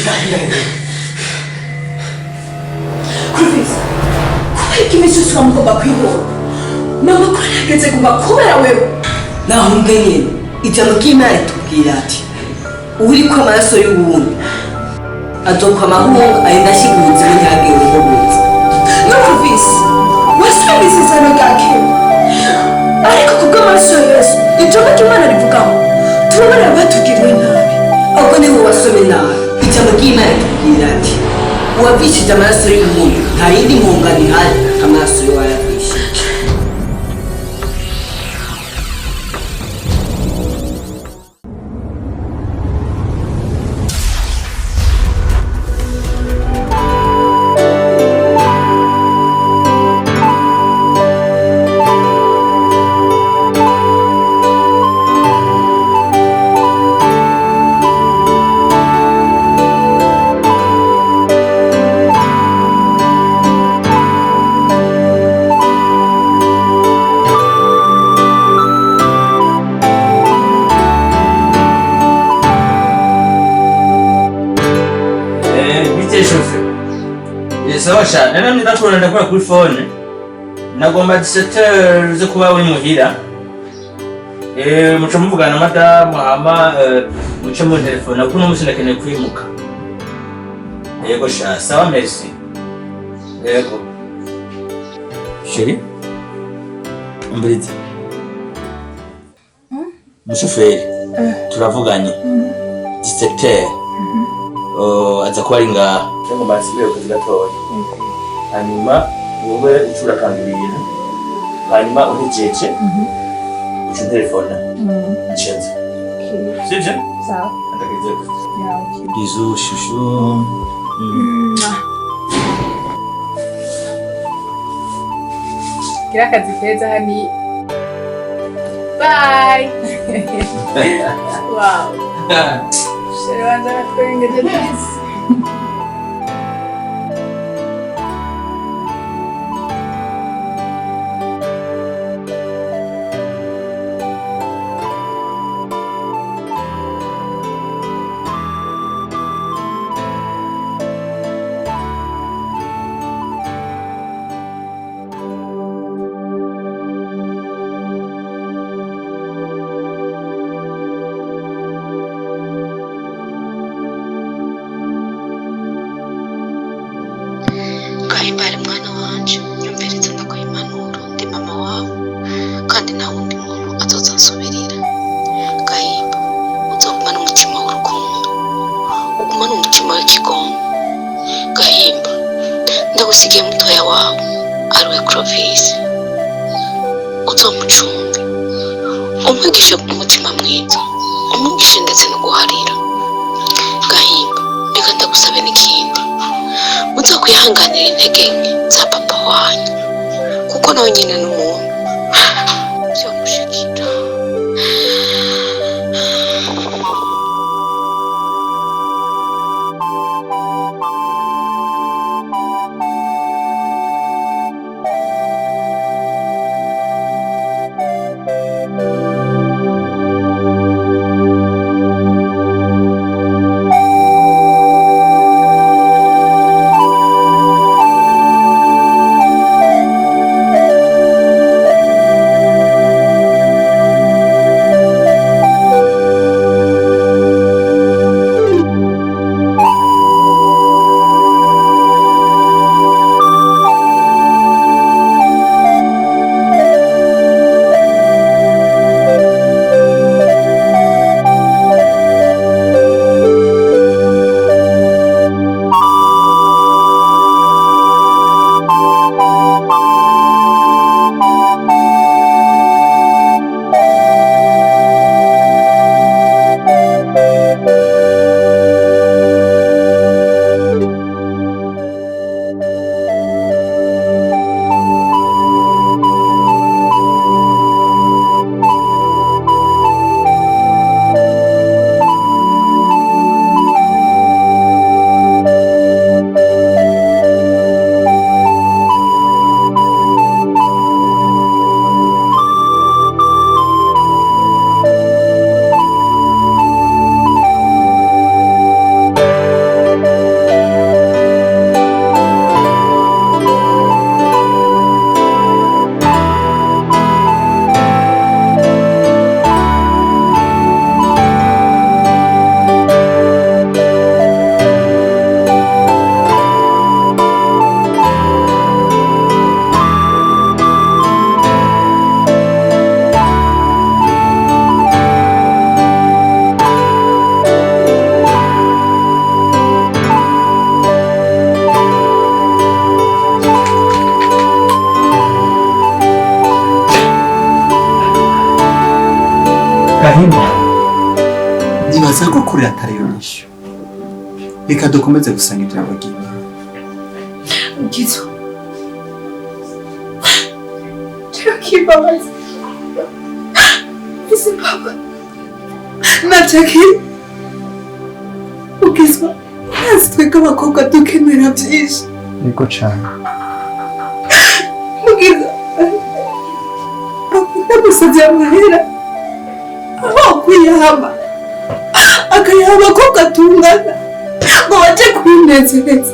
Gahinda. Clovis, kubera ko iminsi yose wamugomba kwihora mama ko yageze guma kubera wewe. Naho mbwe nyene, ijambo ry'Imana ritubwira ati uwuriko amaraso y'uwundi azokwa amahungu arinda ashyira ubuzima ntihagire umubuza. No Clovis, wasubiye isezerano rya kera, ariko kubw'amaraso ya Yesu, ijambo ry'Imana rivugaho turabarira abatugiriye nabi. Ahubwo niwe wasomye nabi. Ijambo ry'Imana ritubwira ati uwavishije amaraso y'uwundi nta yindi mpongano ihari amaraso y'uwayavishije. Bite shofe? Sawa sha, nari ndakubona ndakora kuri phone. Nagomba 17h zo kuba uri muhira. Muca muvugana na madamu hama muce mu telefone kuko uno munsi ndakeneye kwimuka. Yego sha, sawa merci. Yego. Chérie? Umbrizi. Umushoferi. Turavuganye. 17h. Oh, aza kuba ari ngaha. Cyangwa mbasubire ku kazi gatoya. Hanyuma wowe uca urakanga ibintu. Hanyuma uhejeje uca unterefona. Nshinze. Sivyo? Sawa. Ndageze. Yeah, okay. Bisous, chouchou. Gira akazi keza hani. Bye. Wow. Chéri wanje aratwengeje neza. Gahimbare mwana wanje, nyumviriza ndaguha impanuro, ndi mama wawe kandi nta wundi muntu azoza ansubirira. Gahimba, uzogumana umutima w'urukundo, ugumane umutima w'ikigongo. Gahimba, ndagusigiye mutoya wawe ariwe Clovis, uzomucunge, umwigishe umutima mwiza, umwigishe ndetse no guharira. Gahimba, reka ndagusabe n'ikindi, muzokwihanganira intege nke za papa wanyu kuko nawe nyine ni umuntu byomushikira. Gahima, nibaza ko kurira atari yo nyishu. Reka dukomeze gusanga ijambo ry'Imana. Ngizo. Tukibabaza. Ese papa. Na Jackie. Ukizwa. Ntazi twebwe abakobwa dukenera byinshi. Yego cane. Mugiza. Papa ndamusabye amahera. Aho kuyahama. Akayaha abakobwa tungana. Ngo baje kwinezereza.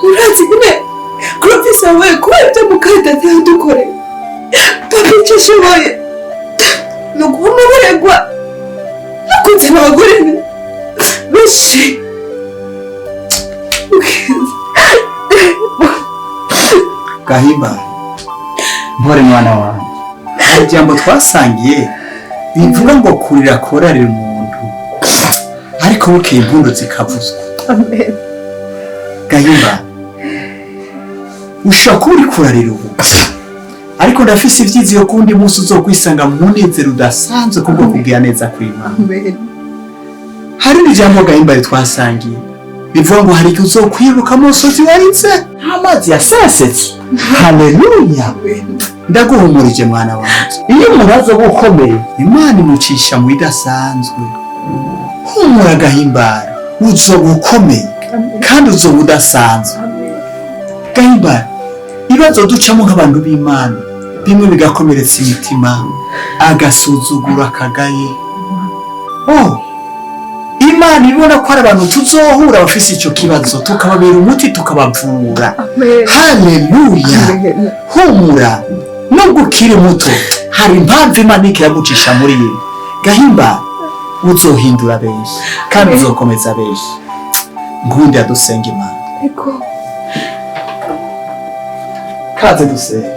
Urazi nyine Clovis wabaye kuba ibyo mukadata yadukoreye. Papa icyo ashoboye ni uguhuma baregwa no kuzana abagore benshi. Gahima, mpore mwana wanjye. Hari ijambo twasangiye bivuga ngo kurira korarira umuntu, ariko bukeye impundu zikavuzwa. Amen. Gahima, ushobora kuba uri kurarira ubu, ariko ndafise ivyizigiro ko undi munsi uzokwisanga mu munezero udasanzwe kubwo kugira neza kw'Imana. Amen. Hari n'ijambo Gahimba twasangiye bivuga ngo hari igihe uzokwibuka musozi waritse amazi yasesetse. Haleluya! Ndaguhumurije mwana wanje. Iyo umuntu aza gukomeye, Imana imucisha mu idasanzwe. Humura Gahimbara, uzoba ukomeye kandi uzoba udasanzwe. Gahimbara, ibibazo ducamo nk'abantu b'Imana, bimwe bigakomeretsa imitima, agasuzuguro akagaye. Oh, Imana ibona ko ari abantu tuzohura bafise ico kibazo, tukababera umuti, tukabavura. Haleluya! Humura, nubwo ukiri muto, hari impamvu Imana ikiragucisha muri ibi. Gahimba, uzohindura benshi kandi uzokomeza benshi. Ngundi adusenga Imana. Ego. Kaze dusenge.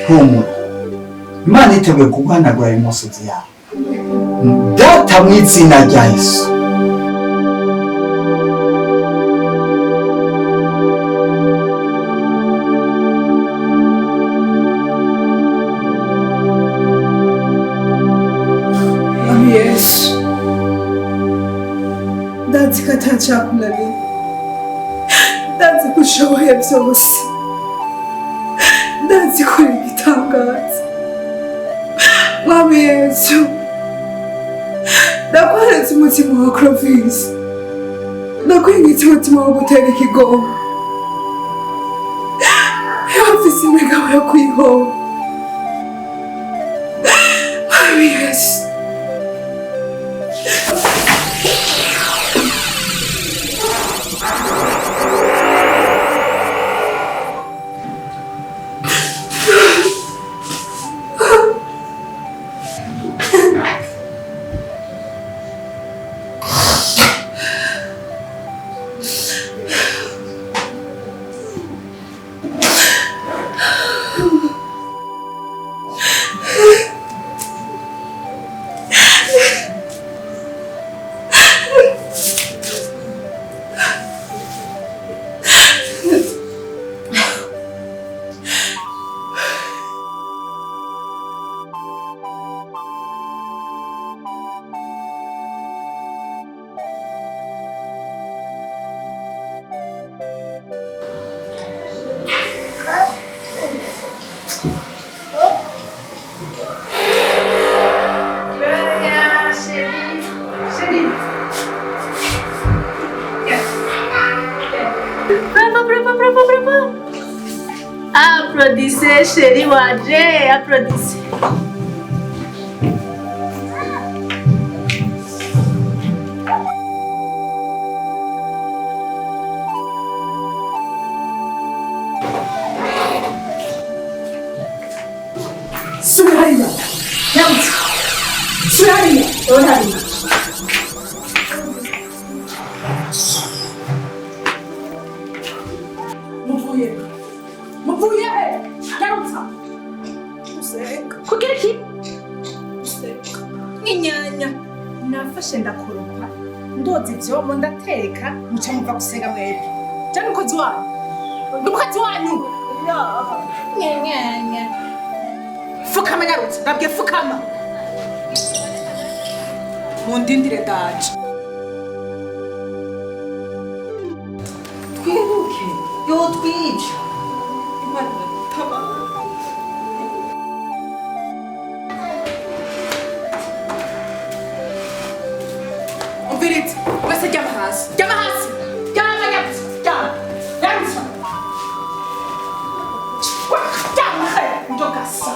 Humura, Imana iteguye kuguhanagura imisozi yawe. Data mu izina rya Yesu. Mwami Yesu. Ndazi ko atacyakunaniye. Ndazi ko ushoboye byose. Ndazi ko uri igitangaza. Mwami Yesu. Ndakweretse umutima wa Clovis. Ndakwingitse umutima wo gutera ikigongo. Yafise imigabo yo kwihomba. Mwami Yesu. Bravo, bravo, bravo, bravo. Applaudissez, chérie wanje, applaudissez. Subira hariya. Nyamutse. Subira hariya. Urabona hariya. Muvuye. Muvuye he? Nyarutsa. Gusenga. Kugira iki? Gusenga. Nk'inyanya. Nafashe ndakoropa. Ndoza ivyombo ndateka muca muva gusenga mwebwe. Jya n'umukozi wanyu. Ndi umukozi wanyu. Fukama nyarutse, ndabwiye fukama. Mundindire ndaje. Twiruke, yotwica. Imana iradutabara. Umviriza, wese ryama hasi, ryama hasi, ryama nyarutse, ryama, nyarutse. Ryama he, ndogasa.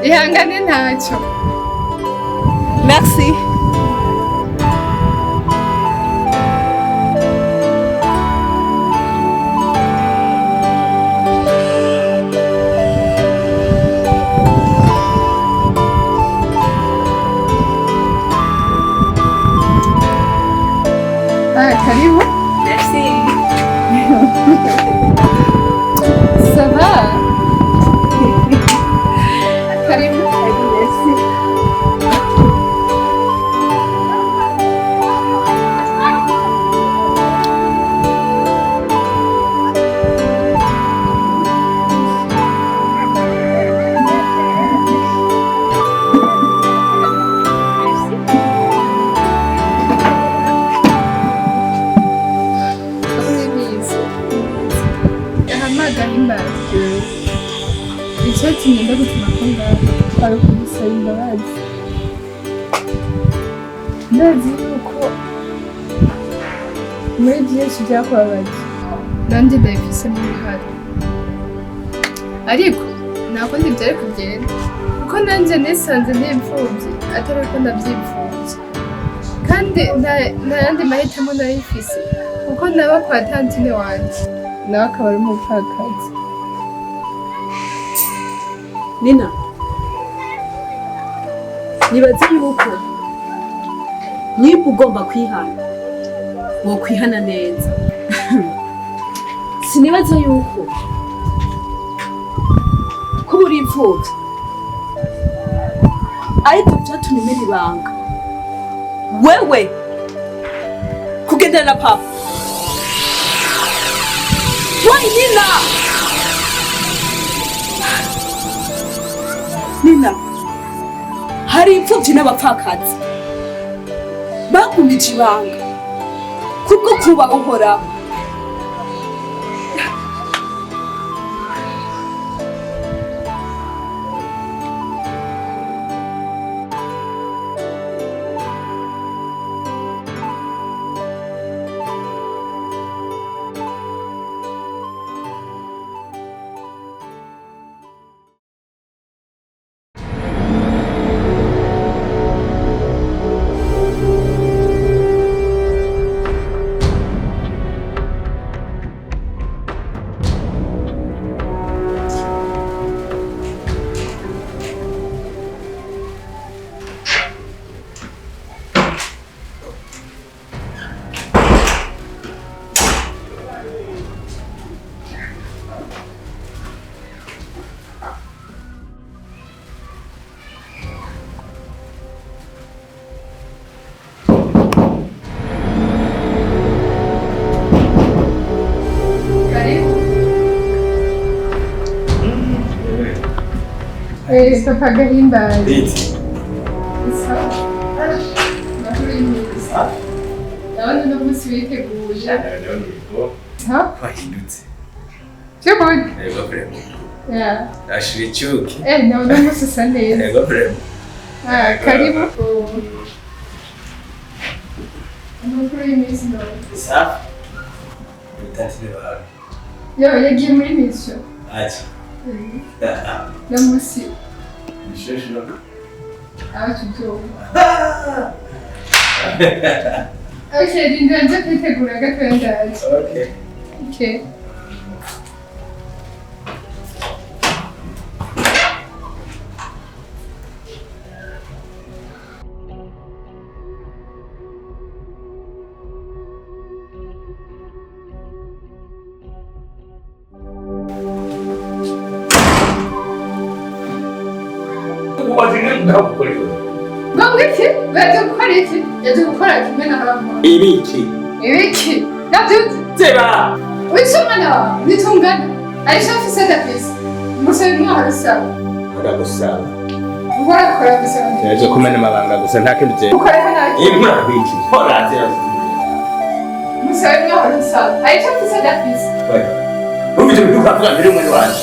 Ihangane ntacyo. Merci. Ah, karibu. Merci. Ça va? Karibu. Merci. Urabizi. Ahamagara imbazi. Icyatumye ndagutuma ko ngaho kwari ukugusaba imbabazi. Ndazi yuko muri byinshi byakubabaje nanjye ndabifisemo uruhare, ariko nta kundi byari kugenda kuko nanjye nisanze ndi imfubyi atari uko ndabyipfubye, kandi nta yandi mahitamo nari mfise kuko naba kwa tantine wanje nawe akaba ari umupfakazi. Nina, nibaze yuko niba ugomba kwihana wokwihana neza. Sinibaza yuko kuba uri imfubyi aribyo byatumye umena ibanga, wewe kugendana na papa. Why, Nina? Nina, hari imfubyi n'abapfakazi bagumije ibanga kubwo kuba Uhoraho. Karibu. Eh, papa Gahimbazi. Biti. Sawa. Makuru y'iminsi. Ndabona uno munsi witeguye. Ha? Wahindutse. By'ukuri? Yego vraiment. Yeah. Ashira icyuki. Eh, ndabona uno munsi usa neza. Yego vraiment. Ah, karibu. Amakuru y'iminsi none. Safi. Tantine bawe. Yo, yagiye muri mission. Aje. Uno munsi Bisheshe no. aho tubyumva. Okay, rindira nje kwitegura gatoya ndaje. Okay. Okay. Ngo iki? Baje gukora iki? Yaje gukora kimwe na hamwe. Ibiki. Ibiki? Nabyuzi. Zeba. Wica umwana wawe nitungana. Aisha afise adafise. Musabe umwana usaba. Ndagusaba. Uhorakora gusa. Yaje kumena amabanga gusa nta kindi je. Ukora ko nta Imvura biki. Hora zero. Musabe umwana usaba. Aisha afise adafise. Wewe. Ufite ibiduka avuga mbere umwe wanje.